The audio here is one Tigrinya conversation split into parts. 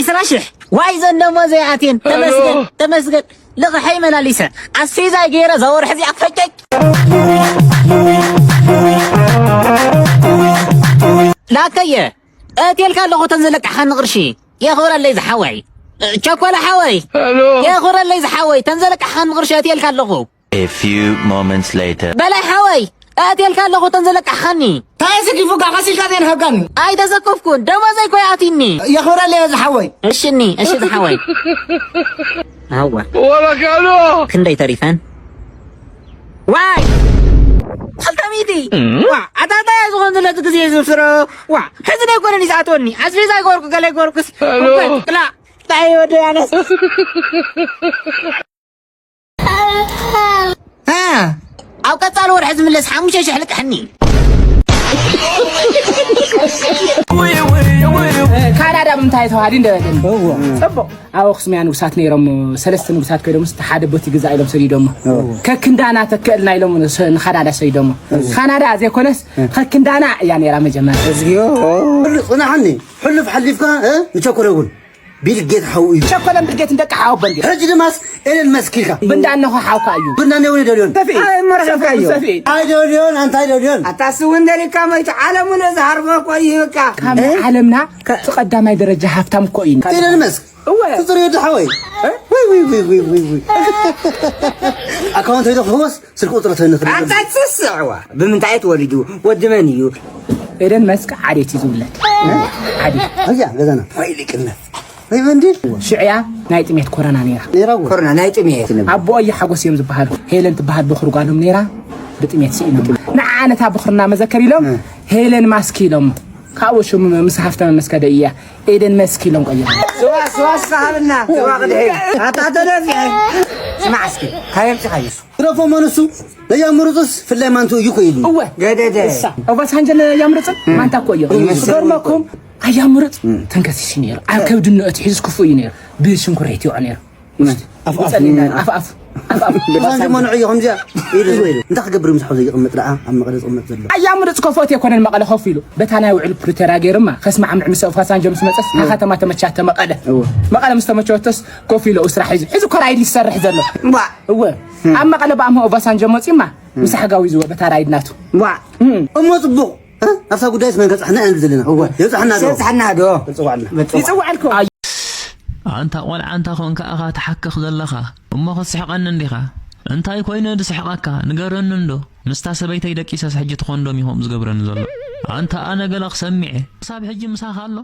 ዕስራ ሽሕ። ዋይ ዘንደሞ ዘይኣትየን። ተመስገን፣ ተመስገን። ልቕሐይ መላሊሰ ኣስፌዛይ ገይረ እዛ ወርሒ እዚኣ ፈጨጭ። ላከየ፣ እትየልካ ኣለኹ ተን ዘለቅሓኒ ቅርሺ። የኽብረለይ ዝሓወይ። ቸኮለ ሓወይ። የኽብረለይ ዝሓወይ፣ ተን ዘለቅሓኒ ቅርሺ እትየልካ ኣለኹ። A few moments later. በላይ ሓወይ፣ ኣእትየልካ ኣለኹ እተን ዘለቃሕኻኒ። እንታይ ስኪፉካ ቀሲልካ ዘይንሃብካኒ? ኣይተዘከፍኩን፣ ደሞዘይ እኮ ይኣትዩኒ። የኽብረለይ በዚ ሓወይ። እሺ እኒ፣ እሺ ዝሓወይ። ኣዋ። ወረካሎ። ክንደይ ተሪፈን? ዋይ! ክልተ ሚእቲ። ዋ፣ ኣታ እንታይ ዝኾን ዘሎ እቲ ግዜ ዝስሮ? ዋ፣ ሕዚ ደይ ኮነን ይዝኣትወኒ። ኣስቤዛ ይገበርኩ፣ ገለ ይገበርኩስ። ሄሎ። እውቀት፣ ቅላዕ። እንታይ ወደ ኣነስ? እ፣ ኣብ ቀጻሊ ወርሒ ዝምለስ ሓሙሽተ ሽሕ ልቅሕኒ። ካናዳ ብምንታይ ተዋሃዲ እንደበለኒ። እዎ። ጽቡቕ። ኣብ ኣኽሱም እያ ንጉሳት ነይሮም፣ ሰለስተ ንጉሳት ከይዶምስ እቲ ሓደ ቦቲ ግዛእ ኢሎም ሰዲዶሞ። እዎ። ከክንዳና ተክእልና ኢሎም ስ-፣ ንካናዳ ሰዲዶሞ። እዎ። ካናዳ ዘይኮነስ ከክንዳና እያ ነይራ መጀመርያ። እዝግዮ። ሕሉፍ ጽናሕኒ፣ ሕሉፍ ሓሊፍካ፣ እ፣ ንቸኮለ እውን። ቢል ጌት ሓው እዩ። ቸኮለን ቢል ጌትን ደቂ ሓወቦ እንዲ። ሕጂ ድማስ ኤለን መስክ ኢልካ። ብንዳነኹ ሓውካ እዩ። ብንዳነ እውን ኣይደልዮን። ሰፊ። ኣይ፣ መርሓብካ እዩ። ሰፊ። ኣይደልዮን፣ ኣንታ ኣይደልዮን። ኣታ እሱ እውን ደሊካ መይቱ ዓለሙ ነዝሃርቦ እኮ እዩ በቃ። ካብ እ? ዓለምና እቲ ቀዳማይ ደረጃ ሃብታም እኮ እዩ። ኤለን መስክ። እወ። ትፅሪ ወዲ ሓወይ። እ? ውይ፣ ውይ፣ ውይ። ኣካውንት ሄዶ ክህወስ ስልክ ቁፅሪ ተንኽእል። ኣታ ትስዕዋ። ብምንታይ ተወሊዱ? ወዲ መን እዩ? ኤደን መስክ ዓዴት እዩ ዝውለድ። ዓዴት። እዚኣ ገዛና። ወይ ሊቅነት። ወይ በንዲ። ሽዕያ ናይ ጥሜት ኮረና ነይራ። ነይራ እኮ። ኮረና ናይ ጥሜት። ኣቦ ኣየ ሓጎስ እዮም ዝበሃሉ። ሄለን ትበሃል በኹሪ ጓሎም ነይራ። ብጥሜት ስኢኖም። ንዓ ነታ በኹርና መዘከር ኢሎም እ። ሄለን ማስክ ኢሎም። ካብኡ ሽሙ ምስ ሃፍተመ መስከደ እያ። ኤደን መስክ ኢሎም ቀይሮም። ስዋ፣ ስዋ እስኻ ሃብና። ስዋ ቅድሒ። ኣታ ተደፊዐ። ስማዕ እስኪ። ካየምጽኻዮ እሱ? ግደፎ መን እሱ? ነያ ምሩፅስ ፍላይ ማንቱ እዩ እኮ ኢሉ። እወ። ገደደ። እሳ። ኦባሳንጆ ነያ ምሩፅን ማንታ እኮ እዮም። ይመስል። ዝገርመኩም ኣያ ምሩፅ እም። ተንከሲሲ ነይሩ። ኣብ ከብዲ ንእት ሒዙ ክፉእ እዩ ነይሩ። ብሽንኩሬት ይወዕ ነይሩ። እም። ኣፍ ኣፍ። ይጸልይ እንዳለ፣ ኣፍ ኣፍ። ኣፍ ኣፍ። ኦባሳንጆ መንዑ እዩ ከምዚኣ ኢሉ ዝበይሉ። እንታይ ክገብር ምስ ሓው ዘይቕመጥ ደኣ ኣብ መቐለ ዝቕመጥ ዘሎ? ኣያ ምሩፅ ኮፎት የኮነን መቐለ ኮፍ ኢሉ። በታ ናይ ውዕል ፕሪቶርያ ገይሩማ ከስማዕምዕ ምስ ኦባሳንጆ ምስ መፀስ እም። ንከተማ ተመቻተ መቐለ። እወ። መቐለ ምስ ተመቸወቶስ ኮፍ ኢሉ ስራሕ ሒዙ። ሒዙ እኮ ራይድ ይሰርሕ ዘሎ። እዋ። እወ። እም። ኣብ መቐለ ብኣምሆ ኦባሳንጆ መፂማ እም። ምስ ሓጋዊ ዝወ በታ ራይድ ናቱ። እዋ። እም። እሞ ጽቡቕ። እ? ኣብታ ጉዳይስ መን ከብጽሓና ኢና ንብል ዘለና? እወ። የብጽሓና ዶ? የብጽሓና ዶ? ይጽዋዕልና። ይጽዋዕልኩም። ኣንታ ቆልዓ እንታ ኾንካ ኢኻ ትሓክኽ ዘለኻ? እሞ ክትስሕቐኒ እንዲኻ? እንታይ ኮይነ ድስሕቐካ? ንገረኒ እንዶ። ምስታ ሰበይተይ ደቂሰስ ሕጂ እቲ ኮንዶም እዩ ከምኡ ዝገብረኒ ዘሎ። ኣንታ ኣነ ገለ ክሰሚዐ። ክሳብ ሕጂ ምሳኻ ኣሎ?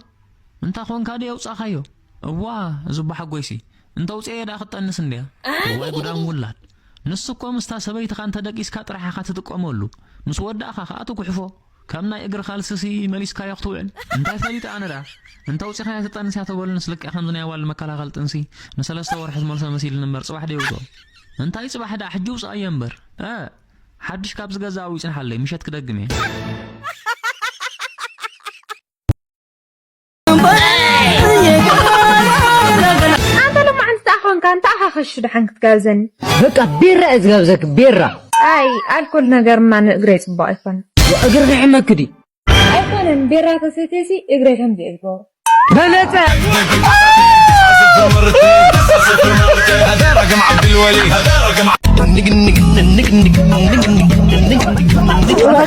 እንታ ኾንካ ድየ ኣውጻኻዮ? እዋ፣ እዚ ኣቦሓጎይሲ። እንተ ኣውጽኤዮ ደኣ ክትጠንስ እንድያ። እዋይ ጉዳም ውላድ። ንሱ እኮ ምስታ ሰበይትኻ እንተ ደቂስካ ጥራሕ ኢኻ ትጥቀመሉ። ምስ ወዳእኻ ኸኣ ትጉሕፎ። ከም ናይ እግሪ ካልስሲ መሊስካዮ ክትውዕል። እንታይ ፈሊጠ ኣነ ደኣ? እንተ ኣውጺኻያ ትጠንስ እያ ተበሉንስ ልክዕ ከምዚ ናይ ኣዋልድ መከላኸሊ ጥንሲ ንሰለስተ ወርሒ ዝመልሶ መሲልኒ እምበር ጽባሕ ደየውጽኦ። እንታይ ጽባሕ ደኣ ሕጂ ውጽኣዮ እምበር። እ፣ ሓድሽ ካብ ዝገዛእ ኣብኡ ይጽንሓለይ፣ ምሸት ክደግም እየ። ኣንተ ሎማዓንቲ እንታይ ኾንካ? እንታይ ኢኻ ከሹ ደሓን ክትጋብዘኒ? በቃ ቢራ እየ ዝጋብዘኪ፣ ቢራ። ኣይ፣ ኣልኮል ነገርማ ንእግረይ ጽቡቕ ኣይኮነን። እግርኺ ይሕመኪ ድዩ? ኣይኮነን፣ ቢራ ተሰትየሲ እግረይ ከምዚ እየ ዝገብሮ። በለጸ።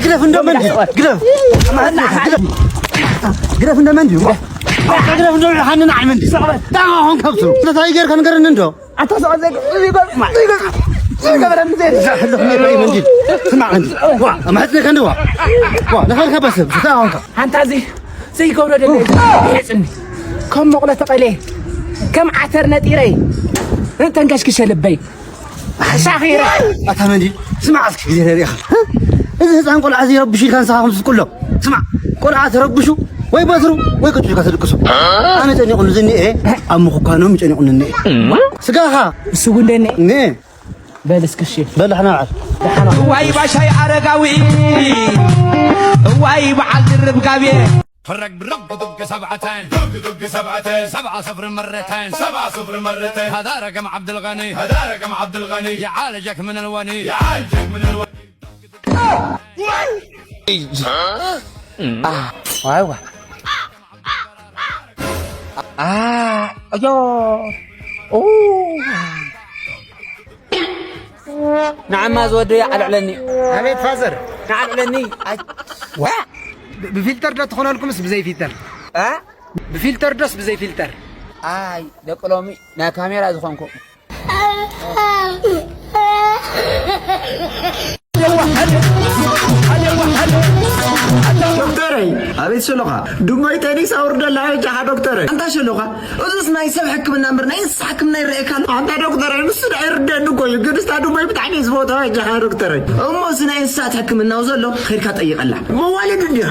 ግደፍ እንዶ መንዲ፣ ግደፍ። ግደፍ። ግደፍ እንዶ መንዲ። ግደፍ እንዶ ሓንን ዓመንዲ። ዳማ ሆን ከብቱ። ስለታይ ገርካ ንገረኒ እንዶ። ኣታ ሰው ዘግ-፣ ዘግ-፣ ዘግ-፣ ዘግ-፣ ዘግ-፣ ዘግ-፣ ዘግ-፣ ዘግ-፣ ዘግ-፣ ስማዕ እንዲ። ዋ፣ ማሕጽነ ከንዲ ዋ። ዋ፣ ነኸልካ በስብ፣ ስታ ሆንካ። ኣንታ እዚ ዘይገብሮ ደለ ይጽኒ። ከም መቑሎ ተቐልየ፣ ከም ዓተር ነጢረ፣ ተንከሽኪሸ ልበይ። ሻኺረ። ኣታ መንዲ፣ ስማዕ እስኪ ግዜ ተሪእኻ። እዚ ህፃን ቆልዓ እዚ ረብሹ ኢልካ ንስኻ ከም ትስቁሎ። ስማዕ፣ ቆልዓ ተረብሹ ወይ በትሩ ወይ ቅጭ ኢልካ ተድቅሶ። ኣነ ጨኒቑኒ ዝኒኤ፣ ኣብ ምኹኳኖም ጨኒቑኒ እኒኤ። ስጋኻ። እሱ እውን ደኔ። እኒኤ። በል እስኪ እሺ። በል፣ ደሓና ውዓል። ደሓና። እዋይ ባሻይ ኣረጋዊ፣ እዋይ በዓል ድርብ ጋቤ። فرق برق دق سبعتين، دق دق سبعتين، سبعة صفر مرتين، سبعة صفر مرتين. هذا رقم عبد الغني، هذا رقم عبد الغني. يعالجك من الوني، يعالجك من الوني. واي واي. ኣዮ ኦ ንዓማ ዝወደዮ ኣልዕለኒ። ኣቤት ፋዘር። ንዓልዕለኒ። ኣይ ዋ ብፊልተር ዶ ትኾነልኩምስ ብዘይ ፊልተር? ኣ ብፊልተር ዶስ ብዘይ ፊልተር? ኣይ ደቂ ሎሚ ናይ ካሜራ ዝኾንኩ። ዶክተረይ ኣቤት ሸሎኻ። ዱሞይ ቴኒስ ኣውርደላ በጃኻ ዶክተረይ። ኣንታ ሸሎኻ እዙስ ናይ ሰብ ሕክምና እምበር ናይ እንስሳ ሕክምና ይረኣየካ ኣሎ። ኣንታ ዶክተረይ ንሱ ደኣ ይርደኒ እኮ እዩ፣ ግን እስታ ዱሞይ ብጣዕሚ እየ ዝፈትዋ በጃኻ ዶክተረይ። እሞ እዚ ናይ እንስሳት ሕክምናው ዘሎ ኸይድካ ጠይቐላ። መዋልድ እንዲኻ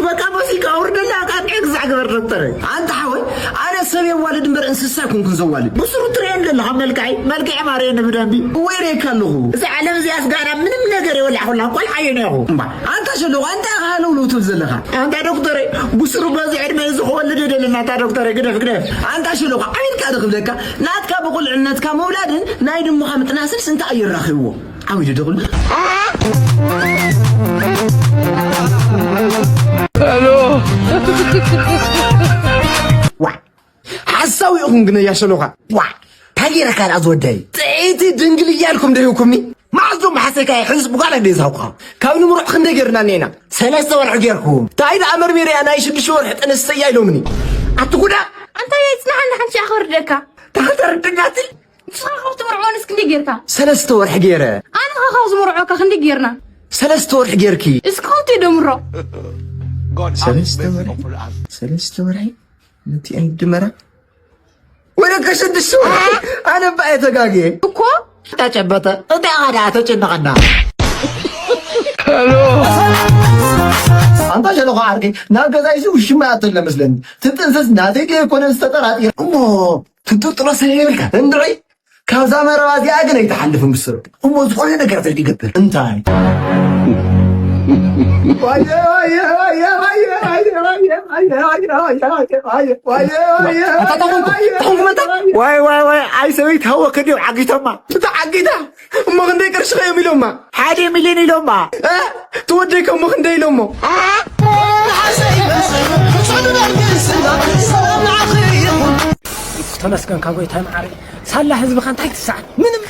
በቃ መሲልካ ኣውርደላ ቃንቀ ግዛዕ ግበር ዶክተረይ። ኣንታ ሓወይ ኣነ ሰብ የዋልድ እምበር እንስሳ ኣይኮንኩን ዘዋልድ። ብስሩ ትርእየኒ ዘለኻ መልክዐይ፣ መልክዐይ ማርየኒ ብደንቢ እወ ይርእየካ ኣለኹ። እዛ ዓለም እዚኣስ ጋና ምንም ነገር የወላዕኹላ ቆልዓ እየ ነኹ። እምባ ኣንታ ሸለኹ ኣንታ ሃለውለው ትብል ዘለኻ ኣንታ ዶክተረይ። ብስሩ በዚ ዕድመ እዚ ክወልድ እየ ደለና ኣንታ ዶክተረይ ግደፍ ግደፍ። ኣንታ ሸለኹ ዓሚልካ ዶ ክብለካ ናትካ ብቁልዕነትካ ምውላድን ናይ ድሙኻ ምጥናስንስ እንታይ እዩ ኣራኺብዎ? ዓው ኢሉ ዶ ክብል ዋ ሓሳዊ ኢኹም ግን እያ ሸሎኻ ዋ እንታይ ገይረካ ደኣ ዝወደይ ጥዒቲ ድንግል እያልኩም ዶ ሂብኩምኒ? መዓዝ ዶ መሓሰይካ ሕዝቢ ጓል እንደ ዝሃብኩኻ ካብ ንምሩሕ ክንደይ ገይርና እኒአና ሰለስተ ወርሒ ገይርኩም እንታይ ደኣ መርሚረያ ናይ ሽዱሽተ ወርሒ ጥንስቲ እያ ኢሎምኒ ኣቲ ጉዳ ኣንታ የጽናሓኒ ሓንቲ ሻዕ ክወርደካ ታተርድናቲ ንስኻ ካብ ትምርዖንስ ክንደይ ጌርካ? ሰለስተ ወርሒ ጌረ። ኣነ ኸ ካብ ዝምርዖካ ክንደይ ጌርና? ሰለስተ ወርሒ ጌርኪ። እስኪ ክልቲኡ ደምሮ። ሰለስተ ወርሒ ሰለስተ ወርሒ ነቲአን ድመራ ወደ ከሽዱሽተ ወርሒ ኣነ እባ እየ ተጋግየ። እኮ ተጨበጠ እንታይ ኻዳ ተጨነቐና። ኣንታ ሸለኾ ዓርቂ ናብ ገዛይሲ ውሽማ ያተለ መስለኒ ትጥንስስ ናተይ ድየ ኣይኮነን ዝተጠራጢረ እሞ ትጥርጥሮ ሰብ የብልካ እንድዒ ካብዛ መረባ እዚኣ ግን ኣይትሓልፍን ብስሩ እሞ ዝኾነ ነገር ተይትገብር እንታይ ዋይ ዋይ ዋይ ኣታ ተኾንኩ ተኾንኩ መታ ዋይ ዋይ ዋይ ኣይ ሰበይቲ ሃወ ከዲዮም ዓጊቶማ እታ ዓጊታ እሞ ክንደይ ቅርሺ ኸዮም ኢሎማ ሓደ ሚልዮን ኢሎማ እ? ትወደይ ከሞ ክንደይ ኢሎሞ ተመስገንካ ጎይታይ መዓረይ ሳላ ህዝብኻ እንታይ ትሰዓት ምንም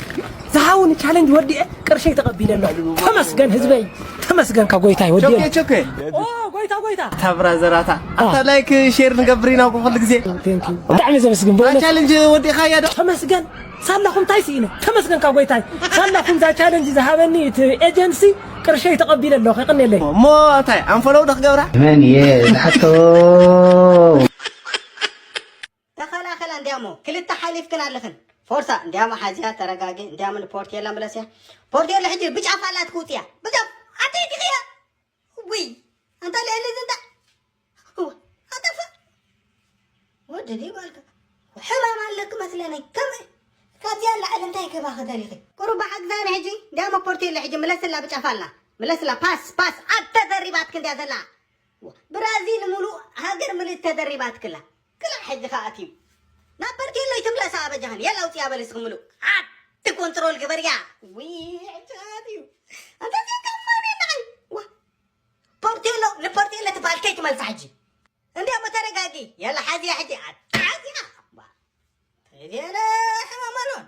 ዝሃውኒ ቻለንጅ ወዲኤ ቅርሸይ ተቐቢለ ኣሎ ተመስገን ህዝበይ ተመስገንካ ጎይታይ ወዲኤ ቸኮ ኦ ጎይታ ጎይታ እታ ብራዘር ኣታ ኣታ ላይክ ሼር ንገብር ኢና እኮ ኩሉ ግዜ Thank you ብጣዕሚ ዘመስግን በእውነት ቻለንጅ ወዲእኻያ ዶ ተመስገን ሳላኹም እንታይ ስኢነ ተመስገን ካብ ጎይታይ ሳላኹም ዛ ቻለንጅ ዝሃበኒ እቲ ኤጀንሲ ቅርሸይ ተቐቢለ ኣለኹ የቐንየለይ እሞ እንታይ ኣንፈለው ዶ ክገብራ መን እየ ዝሓቶ ተኸላኸላ እንዲያሞ ክልተ ሓሊፍክን ኣለኽን ፎርሳ እንዲያሞ ሓዚያ ተረጋጊ እንዲያሞ ንፖርቴላ ምለስያ ፖርቴላ ሕጂ ብጫፍ ኣላት ክውፅያ ብጫፍ ኣደይ ዲኽያ ውይ ኣንታ ልዕሊ እዚ እንዳ ኣጠፍእ ወዲ ድዩ ጓልካ ሕማም ኣለኪ መስለኒ ከም ካብዚኣ ላዕሊ እንታይ ክባኺ ደሊኺ ቁሩብ ብሓግዛኒ ሕጂ እንዲያሞ ፖርቴላ ሕጂ ምለስላ ብጫፍ ኣላ ምለስላ ፓስ ፓስ ኣብ ተደሪባትኪ እንዲያ ዘላ ብራዚል ሙሉእ ሃገር ምልእቲ ተደሪባትክላ ክላእ ሕጂ ከኣ ኣትዩ ናብ ፖርቴሎ ይትምለሳ ኣበጃኽን የላ ውፅያ በሊ ስኽምሉ ኣቲ ኮንትሮል ግበርያ ውይ ሕጂ ከኣ ኣትዩ ኣንተ ዘካፋኒ ንዓይ ዋ ፖርቴሎ ንፖርቴሎ ትበሃል ከይትመልሳ ሕጂ እንዲያሞ ተረጋጊ የላ ሓዚያ ሕጂ ኣታ ሓዚያ ባ ተይዜነ ሕማም ኣልቦን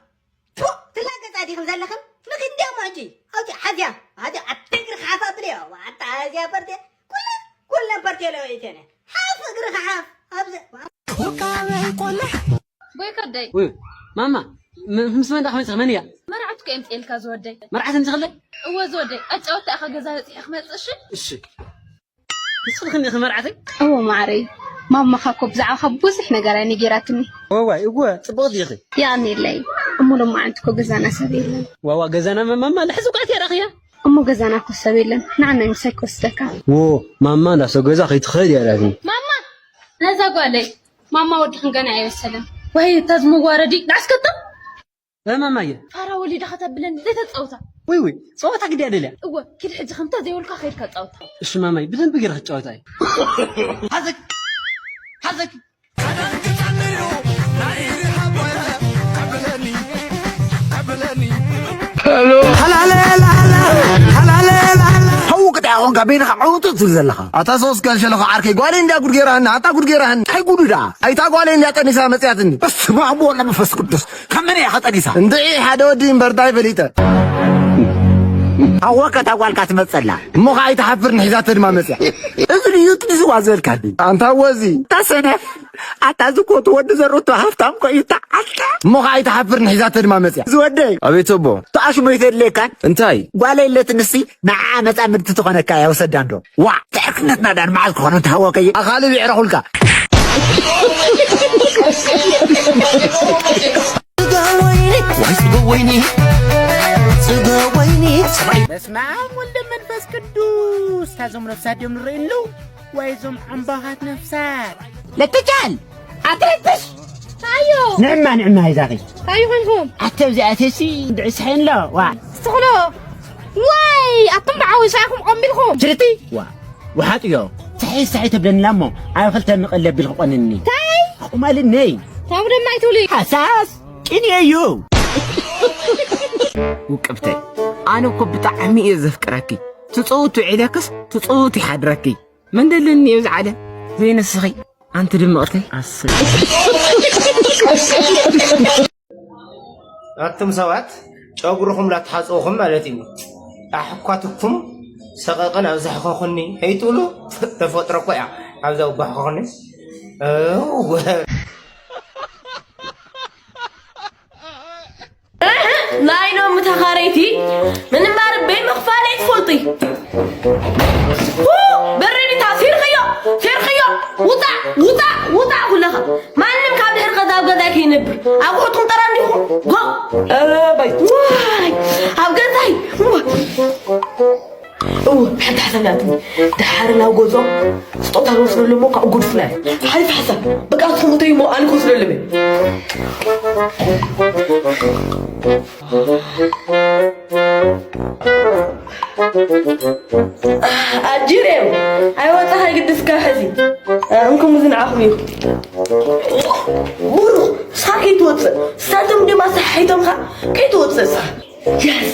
ቱ ትላገጻ ዲኽም ዘለኽም ንኺድ እንዲያሞ ሕጂ ኣውፂ ሓዚያ ሓዚያ ኣቲ እግሪ ክሓፍ ኣብልዮ ኣታ ሓዚያ ፖርቴ ኩለን ኩለን ፖርቴሎ ኢቴነ ሓፍ እግሪ ክሓፍ ኣብዚ ጎይ ከደይ ውይ ማማ ም- ምስ መን ዳኣ መፂኺ መን እያ መርዓትኩ እየ ምፅኤልካ ዝወደይ መርዓት እንዲኽለ እወ ዝወደይ ኣጫወታ ኢኻ ገዛ በፂሐ ክመፅእ እሺ እሺ ንስኺ ዲኺ መርዓተይ እወ ማዓረይ ማማኻ እኮ ብዛዕባኻ ብዙሕ ነገር እያ ነጊራትኒ እዋይ እወ ፅቡቕ ዲኺ የቐንየለይ እሞ ሎማዓንቲ እኮ ገዛና ሰብ የለን ዋዋ ገዛና መማማ ልሕዚ ቋት እያ ረኽያ እሞ ገዛና እኮ ሰብ የለን ንዓና ምሳይ ክወስደካ ዎ ማማ እንዳሰብ ገዛ ከይትኸድ እያ ዳትኒ ማማ ነዛ ጓለይ ማማ ወድኽን ገና ኣይበሰለን። ዋይ እታ ዝመዋረዲ ንዓስከቶ እ ማማየ ፋራ ወሊዳ ከተብለኒ ዘይተፃውታ። ውይ ውይ ፀወታ ግዲ ኣደልያ። እወ ኪድ ሕጂ ከምታ ዘይበልካ ከይድካ ፃውታ። እሺ ማማይ ብደንቢ ገይረ ክጫወታ እየ። ሓዘክ ሓዘክ ሃው ቅጥያ ኣወንካ በይንኻ ዕውጥጥ ትብል ዘለኻ? ኣታ ሰውስ ጋል ሸለኻ ዓርከይ፣ ጓለይ እንድያ ጉድ ገይራህኒ፣ ኣታ ጉድ ገይራህኒ። እንታይ ጉዱ ደኣ? ኣይታ ጓለይ እንድያ ጠኒሳ መጽያትኒ። በስመ ኣብ ወወልድ ወመንፈስ ቅዱስ። ካብ መን እያ ኸ ጠኒሳ? እንድዒ ሓደ ወዲ እምበር እንታይ ፈሊጠ? ኣወ ከታ ጓልካ ትመጸላ። እሞ ኸዓ ኣይትሓፍርን ሒዛቶ ድማ መጽያ። እዚ ድዩ ጥኒስዋ ዝበልካኒ? ኣንታ ወዚ። ተሰነፍ። ኣታ እዚ እኮ እቲ ወዲ ዘርኡ እቶ ሃፍታም እኮ እዩ፣ እታ ዓልተ። እሞ ኸዓ ኣይትሓፍርን ሒዛቶ ድማ መጽያ። ዝወደይ። ኣቤት ኣቦ። ተኣሽሞ ይተድልየካን? እንታይ? ጓል የለት ንሲ ንዓ መጻምድቲ ትኾነካ እያ፣ ውሰዳ እንዶ። ዋዕ፣ ትዕርክነትና ዳን መዓዝ ክኾነ እንተሃወከየ? ኣኻሊ ብዕረኹልካ። ዋይ ጽገብ ወይኒ፣ ጽገብ ወይኒ። በስመ ኣብ ወልደ መንፈስ ቅዱስ። ታዞም ነፍሳት ድዮም ንርእዩ ኣለዉ? ወይ እዞም ዓምባኻት ነፍሳት። ለትቻል! ኣትረብሽ! ኣዮ! ንዕማ፣ ንዕማ፣ ይዛኺ። ኣዩ ኾንኩም? ኣተ ኣብዚኣ ተሲ እንድዒ ስሐን ኣሎ፣ ዋ። እስትኽሎ! ዋይ! ኣቱም ብዓዊ ሳይኹም ቆምቢልኩም! ሽርቲ! ዋ። ውሓጥዮ። ስሐይ፣ ስሐይ ተብለንላ እሞ፣ ኣብ ክልተ ምቕል ኣቢልኪ ቆንኒ። ታይ? ኣቑማልኒ። ታሙ ደማ ኣይትብሉ። ሓሳስ! ቅንየ እዩ። ውቅብተይ፣ ኣነ እኮ ብጣዕሚ እየ ዘፍቅረኪ። ትጽውት ውዒለክስ ትጽውት ይሓድረኪ። መን ደለኒ እዩ ዝዓለ ዘይንስኺ፣ ኣንቲ ድምቕተይ። ኣሰይ። ኣቱም ሰባት፣ ጨጉርኹም ላትሓጽኹም ማለት እዩ። ኣሕኳትኩም ሰቐቐን ኣብዛሕኸኹኒ ከይትብሉ፣ ተፈጥሮ እኮ እያ ኣብዛ ኣባሕኸኹኒ። እው። ናይ ሎሚ ተኻረይቲ ምንባር በይ ምኽፋል ኣይትፈልጡይ። ሁ! በረዲታ፣ ሲርኽዮ፣ ሲርኽዮ፣ ውፃእ፣ ውፃእ፣ ውፃእ ኩለኻ። ማንም ካብ ድሕሪ ገዛ ኣብ ገዛይ ከይነብር። ኣቑሑትኩም ጠራም ዲኹም? ጎ! ኧረ ባይ! ዋይ! ኣብ ገዛይ! እው፣ ሓንቲ ሓሳብ ናትኒ። ደሓር ናብ ገዝኦም ስጦታ ንወስደሎም እሞ ካብኡ ጉድፍና። ሓሪፍ ሓሳብ። በቃ ንስኹም እተዩ እሞ ኣነ ክወስደሎም እየ። ኣጅሬም፣ ኣይወጻኻ ግድስ ካብ ሕዚ። እንኩም እዚ ንዓኹም እዩ። ብሩኽ፣ ንስኻ ከይትወጽእ። ንሳቶም ድማ ሰሓሒቶምኻ ከይትወጽእ ንስኻ። የስ!